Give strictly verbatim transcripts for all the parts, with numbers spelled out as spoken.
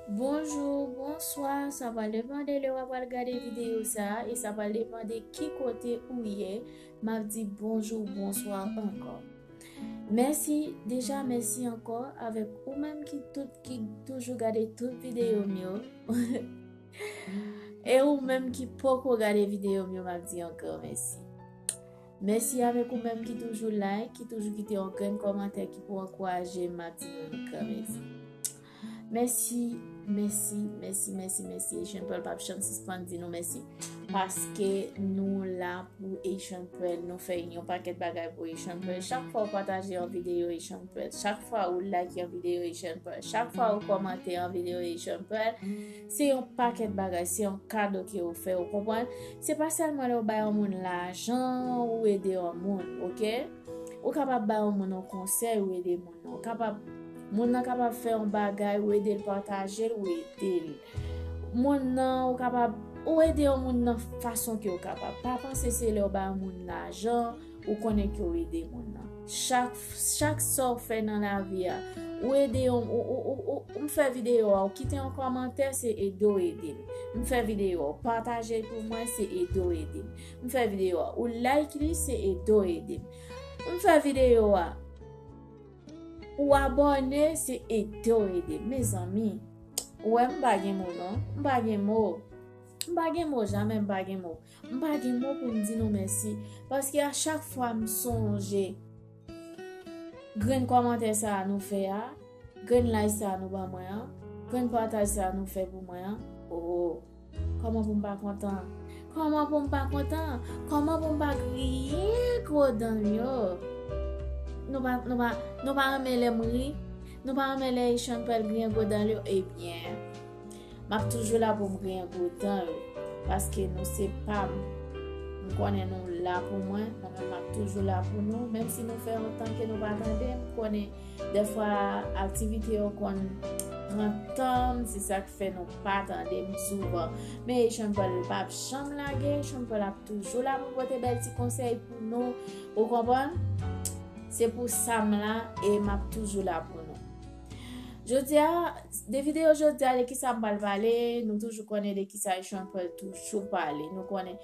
Bonjou, bonswa, sa pral depann de lè w ap pral gade videyo sa a, e sa pral depann de ki kote ou ye. M ap di bonjou, bonswa ankò. Mèsi, deja mèsi ankò avèk ou menm ki tout, ki toujou gade tout videyo m yo. E ou menm ki poko gade videyo m yo, m ap di ankò mèsi. Mèsi avèk ou menm ki toujou like, ki toujou kite yon grenn kòmantè ki pou ankouraje m, m ap di nou yon gran mèsi. Mèsi, mèsi, mèsi, mèsi, mèsi. Asian Pearl p ap janm sispann di nou mèsi. Paske nou la pou Asian Pearl. Nou fè yon pakèt bagay pou Asian Pearl. Chak fwa w pataje yon videyo Asian Pearl, chak fwa ou like yon videyo Asian Pearl, chak fwa ou kòmante yon videyo Asian Pearl, se yon pakèt bagay, se yon kado ke ou fè, ou konprann? Se pa sèlman lè ou bay yon moun lajan, ou ede yon moun, oke? Ou kapab bay yon moun yon konsèy, ou ede moun nan. Ou kapab, moun nan kapab fè yon bagay, ou ede l pataje l, ou ede l. Moun nan, ou kapab, ou ede yon moun nan fason ke ou kapab. Pa panse se lè ou bay yon moun lajan, ou konnen ke ou ede moun nan. Chak, chak sa ou fè nan lavi a, ou ede yon, ou, ou, ou, ou, ou m fè videyo a, ou kite yon kòmantè, se ede w ede m. M fè videyo a, ou pataje l pou mwen, se ede w ede m. M fè videyo a, ou like li, se ede w ede m. M fè videyo a, ou abòne, se ede w ede m. Mezanmi, ou wè m pa gen mo non, m pa gen mo. M pa gen mo, jamè m pa gen mo. M pa gen mo pou m di nou mèsi. Paske a chak fwa m sonje grenn kòmantè sa a nou fè a, grenn like sa a nou ban mwen an, grenn pataj sa a nou fè pou mwen an, oh, kòman pou m pa kontan? Kòman pou m pa kontan? Kòman pou m pa griyen gwo dan m yo? Nou pa, nou pa, nou pa renmen lè m ri? Nou pa renmen lè Asian Pearl griyen gwo dan l yo? Ebyen, m ap toujou la pou m griyen gwo dan yo, paske nou se pa m. M konnen nou la pou mwen, mwen menm m ap toujou la pou nou, menm si nou fè yon tan ke nou pa tande, m konnen dèfwa aktivite yo konn pran tan m, se sa k fè nou pa tande m souvan. Men Asian Pearl p ap janm lage, Asian Pearl ap toujou la pou pote bèl ti konsèy pou nou, ou konprann? Se pou sa m la e m ap toujou la pou nou. Jodi a, de videyo jodi a, de kisa m pral pale, nou toujou konnen de kisa Asian Pearl toujou pale. Nou konnen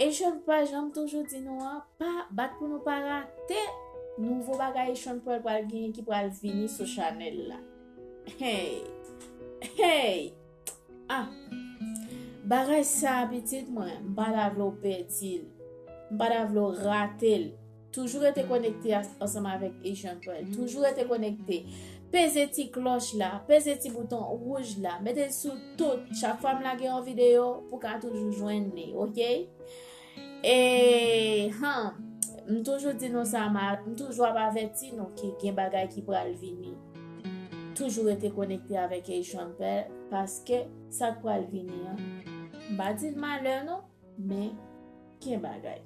Asian Pearl, jan m toujou di nou an, pa bat pou nou pa rate nouvo bagay Asian Pearl pral genyen ki pral vini sou chanèl la. Hey! Hey! Ah! Bagay sa a, pitit mwen, m pa ta vle w pèdi l. M pa ta vle w rate l. Toujou rete konekte as-, ansanm avèk Asian Pearl. Toujou rete konekte. Peze ti klòch la, peze ti bouton wouj la, mete l sou tout. Chak fwa m lage yon videyo, pou w ka toujou jwenn li, oke? E, han, m toujou di nou sa, m a-, m toujou ap avèti nou ke gen bagay ki pral vini. Toujou rete konekte avèk Asian Pearl, paske sa k pral vini an, m pa di l malè non, men gen bagay.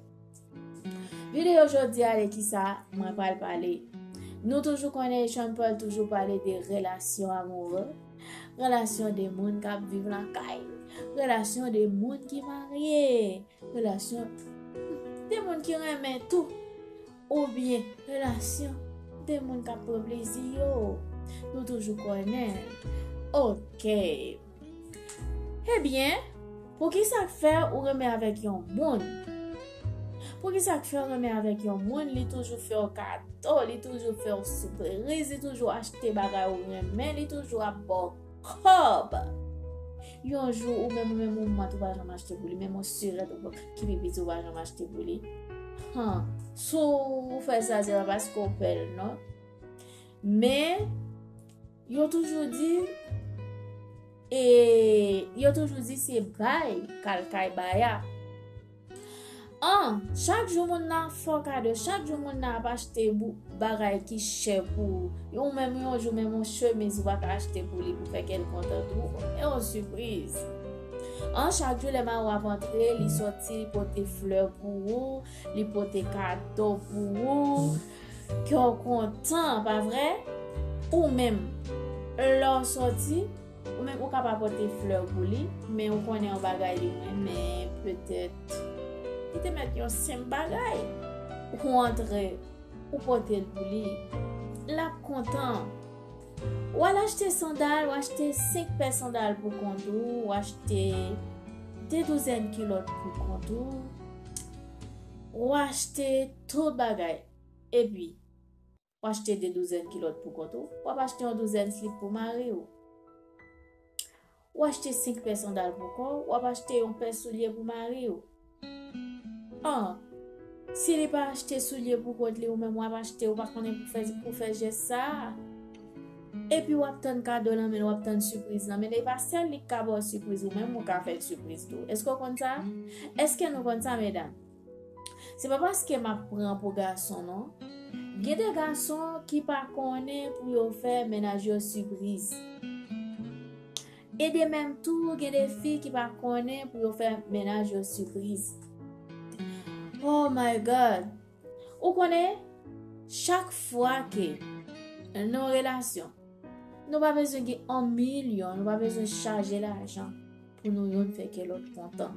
Videyo jodi a de kisa mwen pral pale. Nou toujou konnen Asian Pearl toujou pale de relasyon amoure, relasyon de moun k ap viv lakay, relasyon de moun ki marye, relasyon de moun ki renmen tou, oubyen relasyon de moun k ap pran plezi yo. Nou toujou konnen. Oke. Ebyen, poukisa k fè ou renmen avèk yon moun? Poukisa k fè ou renmen avèk yon moun? Li toujou fè w kado, li toujou fè w sipriz, li toujou achte bagay ou renmen, li toujou ap ba w kòb. Yon jou, ou menm, ou menm, ou mant, ou pa janm achte pou li, menm yon sirèt ou pa, ki pi piti, ou pa janm achte pou li. Han, si w fè sa, se pa paske w pè l non. Men, yo toujou di, e, yo toujou di se bay k al kay bay a. An, chak jou moun nan ap fè w kado, chak jou moun nan ap achte bou-, bagay ki chè pou ou. Ou menm yon jou, menm yon chemiz ou pa ka achte pou li pou fè kè l kontan tou. E yon sipriz. An, chak jou lè mari w ap antre, li sòti, li pote flè pou ou, li pote kado pou ou. Kè w kontan, pa vre? Ou menm, lè w sòti, ou menm ou ka pa pote flè pou li, men ou konnen yon bagay li renmen, petèt, li te mèt yon senp bagay. Ou antre, ou pote l pou li. L ap kontan. W al achte sandal, w achte senk pè sandal pou kont ou, w achte de douzèn kilòt pou kont ou, w achte tout bagay. Epi, w achte de douzèn kilòt pou kont ou, w ap achte yon douzèn slip pou mari w. W achte senk pè sandal pou kò w, w ap achte yon pè soulye pou mari w. An, si li pa achte soulye pou kont li, ou menm w ap achte, ou pa konnen pou fè, pou fè jès sa a. Epi w ap tann kado nan men l, w ap tann sipriz nan men l. E pa sèl li k ka ba w sipriz, ou menm ou ka fè l sipriz tou. Èske w konn sa? Èske nou konn sa, medam? Se pa paske m ap pran pou gason, non. Gen de gason ki pa konnen pou yo fè mennaj yo sipriz. E de menm tou, gen de fi ki pa konnen pou yo fè mennaj yo sipriz. Oh my God! Ou konnen, chak fwa ke nan yon relasyon, nou pa bezwen gen yon milyon, nou pa bezwen chaje lajan pou nou youn fè kè lòt kontan.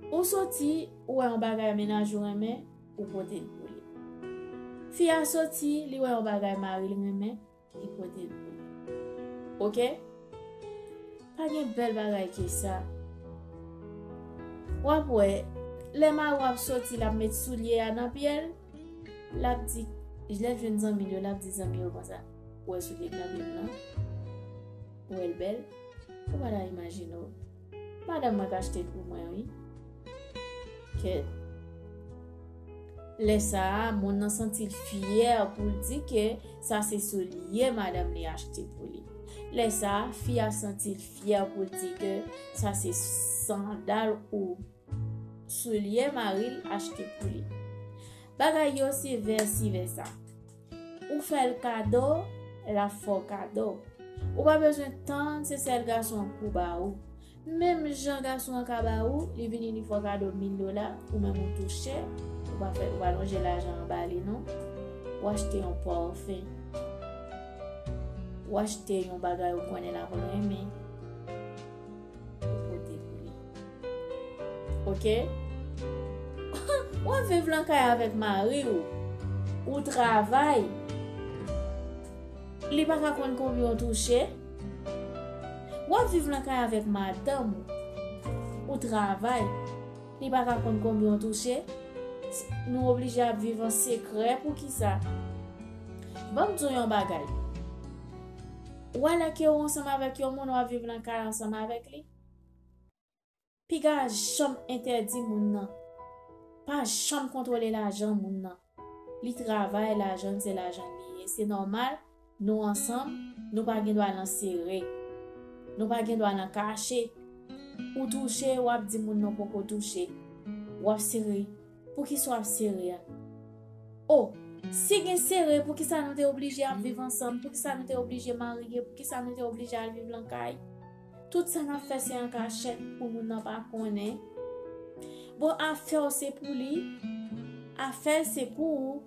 Ou soti, ou wè yon bagay mennaj ou renmen, ou pote l pou li. Fi a soti, li wè yon bagay mari l renmen, li pote l pou li. Oke? Pa gen bèl bagay ke sa. W ap wè, lè mari w ap soti, l ap met soulye a nan pye l, l ap di, lè l jwenn zanmi l yo, l ap di zanmi yo konsa, "Ou wè soulye k nan pye m nan? Ou wè l bèl?" Ou pa ta imajine w. Madanm mwen k achte l pou mwen, wi. Kèt. Lè sa a, moun nan santi l fyè pou l di ke sa se soulye madanm li achte pou li. Lè sa a, fi a santi l fyè pou l di ke sa se sandal ou soulye mari l achte pou li. Bagay yo se vèsi vèsa. Ou fè l kado, l ap fè w kado. Ou pa bezwen tann se sèl gason an pou ba ou. Menm jan gason an ka ba ou, li vini li fè w kado mil dola, ou menm ou touche, ou pa fè, ou pa lonje lajan an ba li non. Ou achte yon pafen. Ou achte yon bagay ou konnen l ap renmen. Ou pote pou li. Oke? W ap viv nan kay avèk mari w. Ou travay. Li pa ka konn konbyen w touche. W ap viv nan kay avèk madanm ou. Ou travay. Li pa ka konn konbyen w touche. Nou oblije ap viv an sekrè poukisa? Ban m di w yon bagay. W wè lè ke w ansanm avèk yon moun, w ap viv nan kay ansanm avèk li. Piga janm entèdi moun nan. Pa janm kontwole lajan moun nan. Li travay, lajan l se lajan li ye. Se nòmal, nou ansanm, nou pa gen dwa nan sere. Nou pa gen dwa nan kache. Ou touche, w ap di moun nan poko touche. W ap sere. Poukisa w ap sere a? O, si gen sere, poukisa nou te oblije ap viv ansanm? Poukisa nou te oblije marye? Poukisa nou te oblije al viv nan kay? Tout sa n ap fè se an kachèt pou moun nan pa konnen. Bon, afè w se pou li, afè l se pou ou.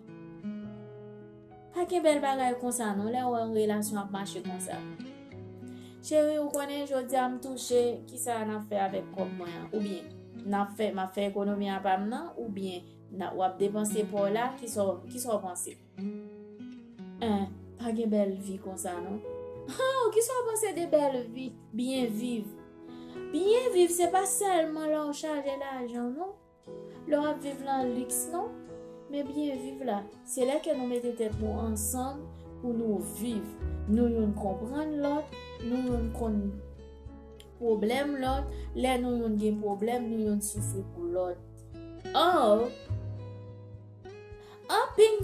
Pa gen bèl bagay konsa non, lè w wè yon relasyon ap mache konsa. Cheri, ou konnen jodi a m touche, kisa n ap fè avèk kòb mwen an? Oubyen, n ap fè, m ap fè ekonomi a pa m nan, oubyen n a, w ap depanse pa w la, kisa w, kisa w panse? En, pa gen bèl vi konsa non. Oh, kisa w panse de bèl vi, byen viv? Byen viv, se pa sèlman lè w chaje lajan non. Lè w ap viv nan liks non. Men byen viv la, se lè ke nou mete tèt nou ansanm pou nou viv. Nou youn konprann lòt, nou youn konn pwoblèm lòt. Lè nou youn gen pwoblèm, nou youn soufri pou lòt. Oh! Anpil,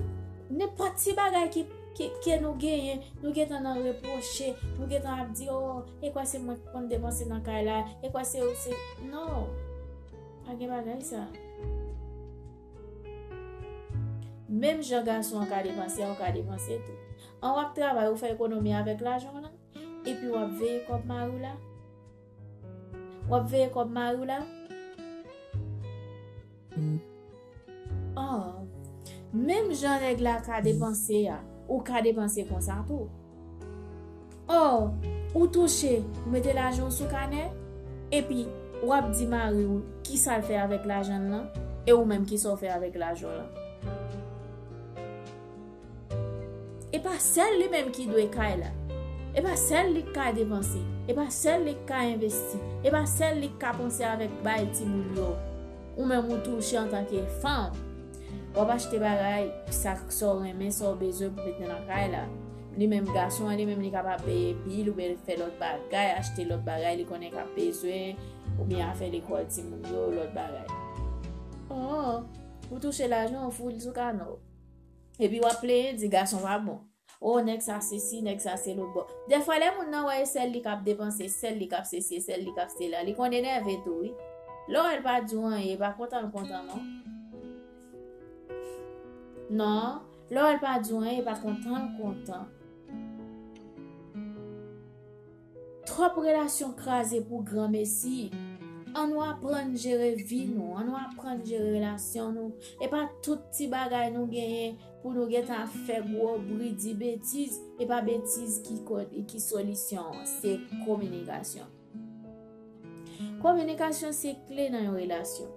nenpòt ti bagay ki, ki, ke nou genyen, nou gentan nan repwoche, nou gentan ap di, "Oh, e kwè se mwen ki konn depanse nan kay la, e kwè se, se," non. Pa gen bagay sa. Menm jan gason an ka depanse a, ou ka depanse tou. An w ap travay, ou fè ekonomi avèk lajan w lan, epi w ap veye kòb mari w la. W ap veye kòb mari w la. Oh, menm jan nèg la ka depanse a, ou ka depanse konsa tou. Oh, ou touche, ou mete lajan w sou kanè, epi w ap di mari w kisa l fè avèk lajan l lan, e ou menm kisa w fè avèk lajan w lan. E pa sèl li menm ki dwe kay la. E pa sèl li k ka depanse. E pa sèl li k ka envesti. E pa sèl li k ka panse avèk bay timoun yo. Ou menm ou touche antanke fanm. W ap achte bagay, sa, sa w renmen, sa w bezwen pou mete nan kay la. Li menm gason an, li menm li kapab peye bil oubyen fè lòt bagay, achte lòt bagay li konnen k ap bezwen, oubyen afè lekòl timoun yo, lòt bagay. Oh, ou touche lajan, ou foul sou kano. Epi w ap plenyen, di gason pa bon. Oh, nèg sa sesi, nèg sa se lòt bò. Dèfwa, lè moun nan wè e sèl li k ap depanse, sèl li k ap sesi, sèl li k ap sela, li konn enève tou, wi. Lè w wè l pa di w anyen, e pa kontan l kontan, non. Non, lè w wè l pa di w anyen, e pa kontan l kontan. Twòp relasyon kraze pou granmesi. Ann nou aprann jere vi nou, ann nou aprann jere relasyon nou. E pa tout ti bagay nou genyen pou nou gentan ap fè gwo bri di betiz. E pa betiz ki ko-, ki solisyon an, se kominikasyon. Kominikasyon se kle nan yon relasyon.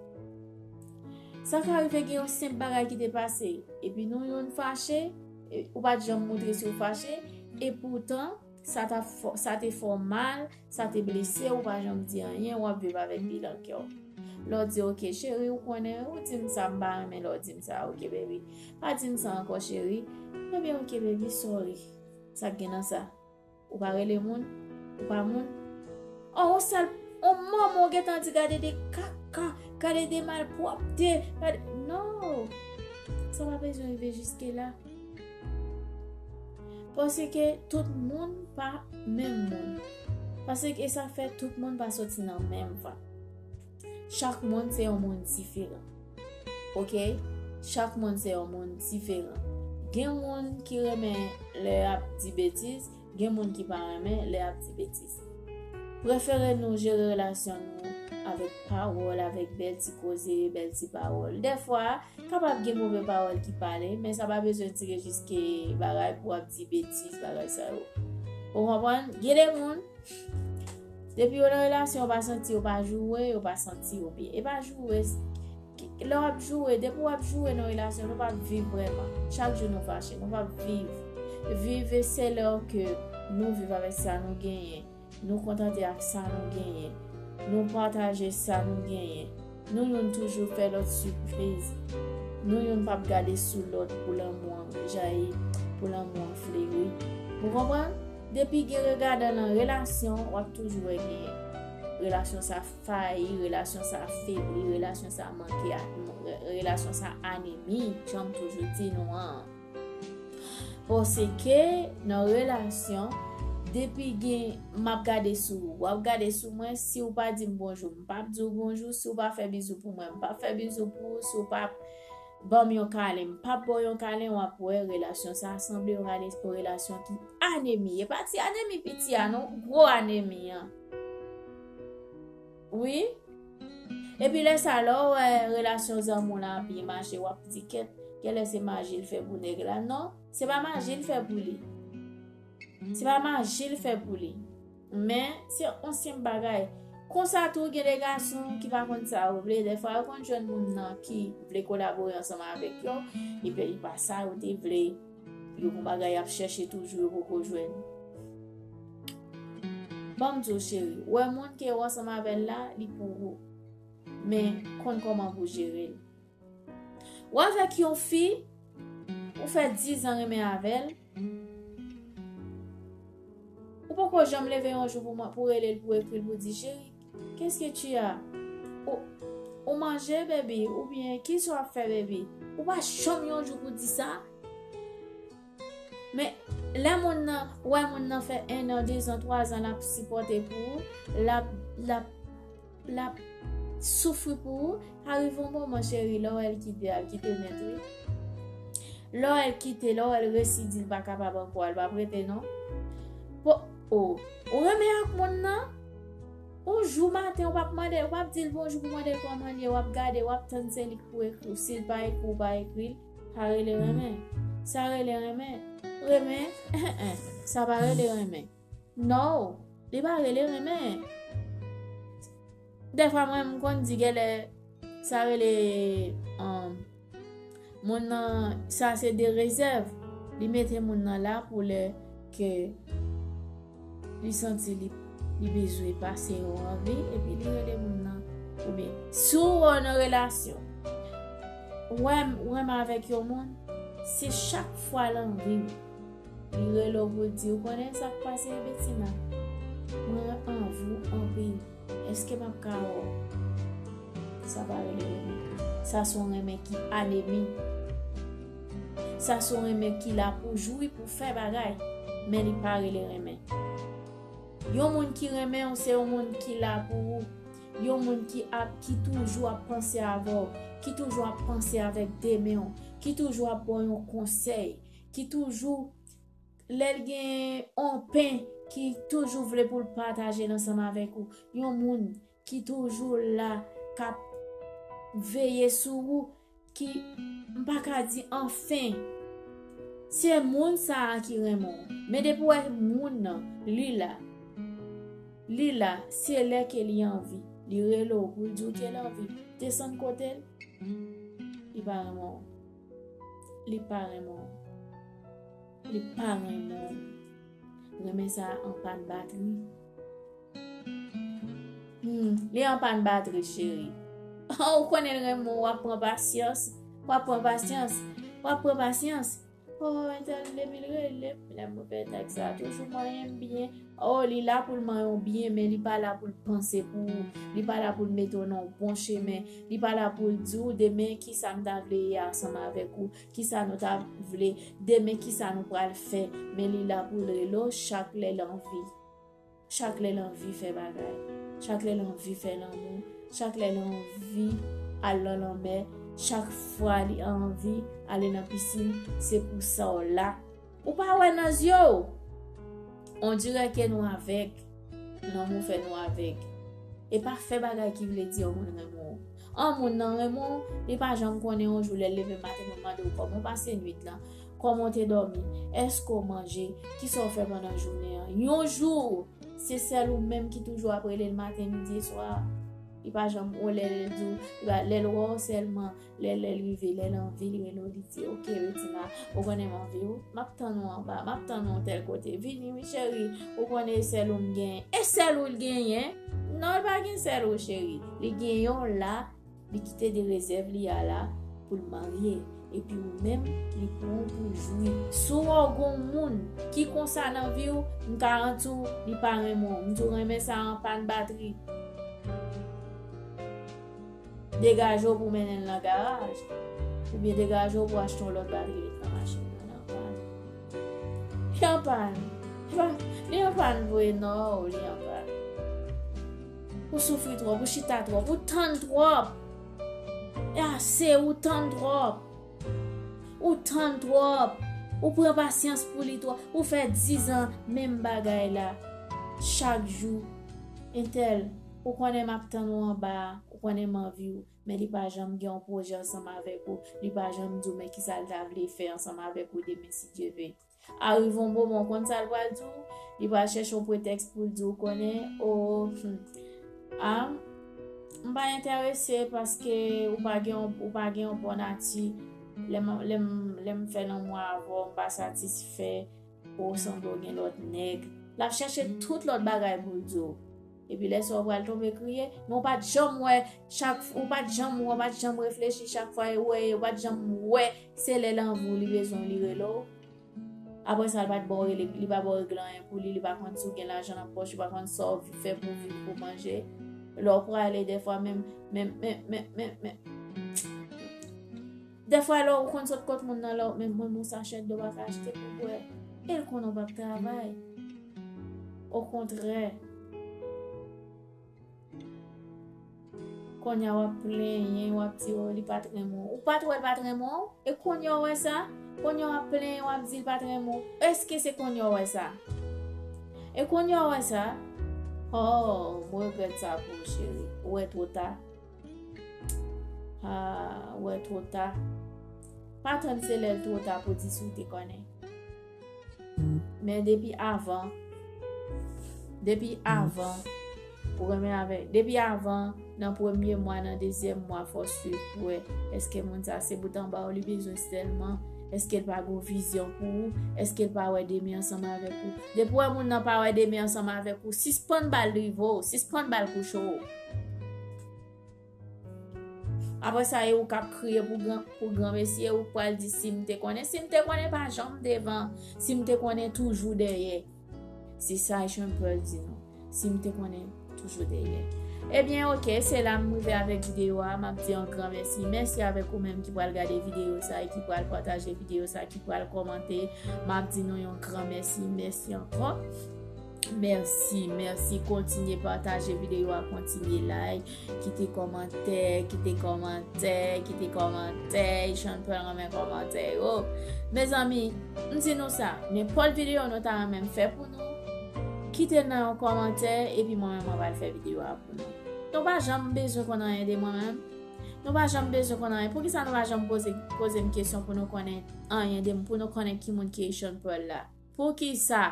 Sa ka rive gen yon senp bagay ki te pase, epi nou youn fache, e, ou pa t janm montre si w fache, e poutan, sa t ap fè w, sa te fè w mal, sa te blese w, ou pa janm di anyen, w ap viv avèk li nan kè w. Lè w di, "Ok, cheri, ou konnen, ou di m sa, m pa renmen lè w di m sa, ok, baby. Pa di m sa ankò, cheri." Ebyen, ok, baby, sorry. Sa k gen nan sa? Ou pa rele moun? Ou pa moun? Oh, on sèl, on manman w gentan di gade de kaka, gade de malpwòpte, gade, non! Sa pa bezwen rive jiske la. Paske tout moun pa menm moun. Paske sa fè tout moun pa soti nan menm vant. Chak moun se yon moun diferan. Ok? Chak moun se yon moun diferan. Gen moun ki renmen lè y ap di betiz, gen moun ki pa renmen lè y ap di betiz. Prefere nou jere relasyon nou avèk pawòl, avèk bèl ti koze, bèl ti pawòl. Dèfwa, kapab gen move pawòl ki pale, men sa pa bezwen tire jiske bagay pou w ap di betiz, bagay sa yo. Ou konprann? Gen de moun, depi yo nan relasyon, yo pa santi yo pa joure, yo pa santi yo byen. E pa joure, lè w ap joure, depi w ap joure nan relasyon, nou p ap viv vrèman. Chak jou nou fache, nou p ap viv. Viv, se lè ke nou viv avèk sa nou genyen. Nou kontante ak sa nou genyen. Nou pataje sa nou genyen. Nou youn toujou fè lòt sipriz. Nou youn p ap gade sou lòt pou lanmou an jayi, pou lanmou an fleri. Ou konprann? Depi gen regadan nan relasyon, w ap toujou wè gen relasyon sa fayi, relasyon sa febli, relasyon sa manke, relasyon sa anemi, jan m toujou di nou an. Paske nan relasyon, depi gen, m ap gade sou ou, w ap gade sou mwen, si w pa di m bonjou, m p ap di w bonjou, si w pa fè bizou pou mwen, m p ap fè bizou pou ou, si w pa ban m yon kalen, m p ap ba w yon kalen, w ap wè relasyon sa a sanble yon rale-, yon relasyon ki anemi. E pa ti anemi piti a non, gwo anemi an. Wi. Epi lè sa, lè w wè relasyon zanmi w la ap byen mache, w ap di, "Kèt, genlè se maji l fè pou nèg la." Non, se pa maji l fè pou li. Se pa maji l fè pou li. Men, se yon senp bagay. Konsa tou, gen de gason ki pa konn sa yo vle. Dèfwa, yo konn jwenn moun nan ki vle kolabore ansanm avèk yo, epi li pa sa yo te vle. Yo gon bagay y ap chèche toujou, yo poko jwenn. Ban m di w, cheri, wè moun ke w ansanm avè l la, li pou ou. Men, konn kòman pou jere l. Ou avèk yon fi, ou fè diz an renmen avè l, ou poko janm leve yon jou pou mwen, pou rele l, pou ekri l, pou di, "Cheri, qu'est-ce que tu as? Ou, ou manje, baby? Oubyen, kisa w ap fè, baby?" Ou pa janm yon jou pou di sa. Men, lè moun nan, ou wè moun nan fè en an, de zan, twa zan, l ap sipòte pou ou, l ap, l ap, l ap soufri pou ou, arive yon moman, cheri, lè w wè l kite, al kite nèt, wi. Lè w wè l kite, lè w wè l resi di l pa kapab ankò, l p ap rete, non. Po, o, ou renmen ak moun nan? Yon jou maten, ou p ap mande, ou p ap di l bonjou pou mande l kòman l ye, w ap gade, w ap tann se li k pou ekri w. Si l pa ekri w, pa ekri l. Sa rele renmen? Sa rele renmen? Renmen? Sa pa rele renmen. No, li pa rele renmen. Dèfwa mwen, m konn di genlè sa rele, um, moun nan, sa se de rezèv. Li mete moun nan la pou lè ke li santi li, li bezwen pase yon anvi, epi li rele moun nan. Oubyen, si w nan relasyon, ou renm-, ou renmen avèk yon moun, se chak fwa l anvi w, li rele w pou l di, ou konnen sa k pase, Betina? Mwen anvi w anpil. Èske m ap ka wè w? Sa pa rele renmen. Sa se yon renmen ki anemi. Sa se yon renmen ki la pou jwi, pou fè bagay, men li pa rele renmen. Yon moun ki renmen w, se yon moun ki la pou ou. Yon moun ki ap, ki toujou ap panse avè w, ki toujou ap panse avèk demen w, ki toujou ap ba w yon konsèy, ki toujou, lè l gen yon pen, ki toujou vle pou l pataje l ansanm avèk ou. Yon moun ki toujou la, k ap veye sou ou, ki, m pa ka di anfen. Se moun sa a ki renmen w. Men depi w wè moun nan, li la. Li la, se lè ke li anvi. Li rele w pou l di w ke l anvi. Desann kote l. Li pa renmen w. Li pa renmen w. Li pa renmen w. Renmen sa a anpann batri. Hmm, li anpann batri, cheri. Ou konnen l renmen w, w ap pran pasyans. W ap pran pasyans. W ap pran pasyans. Oh, entèl depi l rele m, lè m fè tèks sa, toujou manyen m byen. Oh, li la pou l manyen w byen, men li pa la pou l panse pou ou. Li pa la pou l mete w nan yon bon chemen. Li pa la pou l di w demen kisa m ta vle ye ansanm avèk ou, kisa nou ta vle, demen kisa nou pral fè. Men li la pou l rele w chak lè l anvi. Chak lè l anvi fè bagay. Chak lè l anvi fè lanmou. Chak lè l anvi al nan lanmè. Chak fwa li anvi ale nan pisin, se pou sa w la. Ou pa wè nan zye w? On dirè ke nou avèg. Lanmou fè nou avèg. E pa fè bagay ki vle di yon moun renmen w. An moun nan renmen w, li pa janm konnen yon jou lè l leve maten pou l mande w kòman w pase nwit lan, kòman w te dòmi, èske w manje, kisa w fè pandan jounen an. Yon jou, se sèl ou menm ki toujou ap rele l maten, midi e swa. Li pa janm, ou lè l di w, li pa, lè l wè w sèlman, lè, lè l rive, lè l anvi, li rele w, li di, "Ok, Betina, ou konnen m anvi w, m ap tann ou anba, m ap tann ou tèl kote, vini wi cheri, ou konnen e sèl ou m genyen." E sèl ou l genyen? Non, l pa gen sèl ou, cheri. Li genyen w la, li kite de rezèv li a la pou l marye. Epi ou menm, li pran w pou jwi. Si w wè w gen yon moun ki konsa nan vi w, m garanti w, li pa renmen w. M di w renmen sa a anpann batri. Degaje w pou mennen l nan garaj. Oubyen degaje w pou achte yon lòt batri met nan machin nan, li anpann. Li anpann. Li pa, li anpann vre non, li anpann. Ou soufri twòp, ou chita twòp, ou tann twòp. E ase, ou tann twòp. Ou tann twòp. Ou pran pasyans pou li twòp. Ou fè dizan menm bagay la. Chak jou. Entèl, ou konnen m ap tann ou anba a, ou konnen m anvi w, men li pa janm gen yon pwojè ansanm avèk ou, li pa janm di w men kisa l ta vle fè ansanm avèk ou demen si Dye ve. Arive yon moman, w konn sa l pral di w? Li pral chèche yon pretèks pou l di w konnen, o, hmm, a, m pa enterese paske ou pa gen yon, ou pa gen yon bon nati. Lè m, lè m, lè m fè lanmou avè w, m pa satisfè, ou sanble w gen lòt nèg. L ap chèche tout lòt bagay pou l di w. Epi lè sa w pral tonbe kriye, men w pa t janm wè, chak, ou pa t janm wè, w pa t janm reflechi chak fwa e wè, ou pa t janm wè, se lè l anvi w, li bezwen w, li rele w. Apre sa, li pa t ba w rele, li pa ba w regle anyen pou li, li pa konn si w gen lajan nan pòch, li pa konn sa w fè pou viv, pou manje. Lè w prale, dèfwa menm, menm, menm, menm, menm, menm. Dèfwa lè w konn sot kot moun nan, lè w menm moun yon sachè dlo pa ka achte pou bwè. E l konnen w p ap travay. Okontrè, kounye a w ap plenyen, w ap di, "O, li pa t renmen w." Ou pa t wè l pa t renmen w? E kounye a w wè sa? Kounye a w ap plenyen, w ap di l pa t renmen w. Èske se kounye a w wè sa? E kounye a w wè sa? Oh, mwen regrèt sa pou ou, cheri. Ou wè twò ta. Ah, ou wè twò ta. Pa tann se lè l twò ta pou di si w te konnen. Men depi avan, depi avan, ou renmen avè, depi avan, nan premye mwa, nan dezyèm mwa, fò w swiv pou wè èske moun sa se bout anba w li bezwen sèlman, Èske l pa gen vizyon pou ou? Èske l pa wè demen ansanm avèk ou? Depi w wè moun nan pa wè demen ansanm avèk ou, sispann ba l rive w, sispann ba l kouche w. Apre sa, e ou k ap kriye pou gran, pou gran mesye, ou k pral di, "Si m te konnen, si m te konnen pa janm devan, si m te konnen toujou dèyè." Se sa Sean Paul di nou. "Si m te konnen, toujou dèyè." Ebyen, oke, se la m rive avèk videyo a. M ap di yon gran mèsi. Mèsi avèk ou menm ki pral gade videyo sa e ki pral pataje videyo sa, ki pral kòmante. M ap di nou yon gran mèsi. Mèsi ankò. Mèsi, mèsi. Kontinye pataje videyo a, kontinye like, kite kòmantè, kite kòmantè, kite kòmantè. Sean Paul renmen kòmantè yo. Mezanmi, m di nou sa, nenpòt videyo nou ta renmen m fè pou nou, kite l nan yon kòmantè, epi mwen menm mwen pral fè videyo a pou nou. Nou pa janm bezwen konn anyen de mwen menm. Nou pa janm bezwen konn anyen. Poukisa nou pa janm poze, poze m kesyon pou nou konnen anyen de m, pou nou konnen ki moun ki Sean Paul la? Poukisa?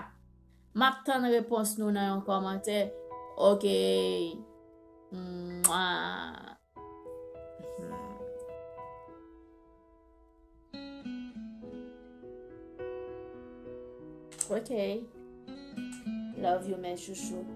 M ap tann repons nou nan yon kòmantè. Oke. Mwa. Oke. Love you, mes chouchous.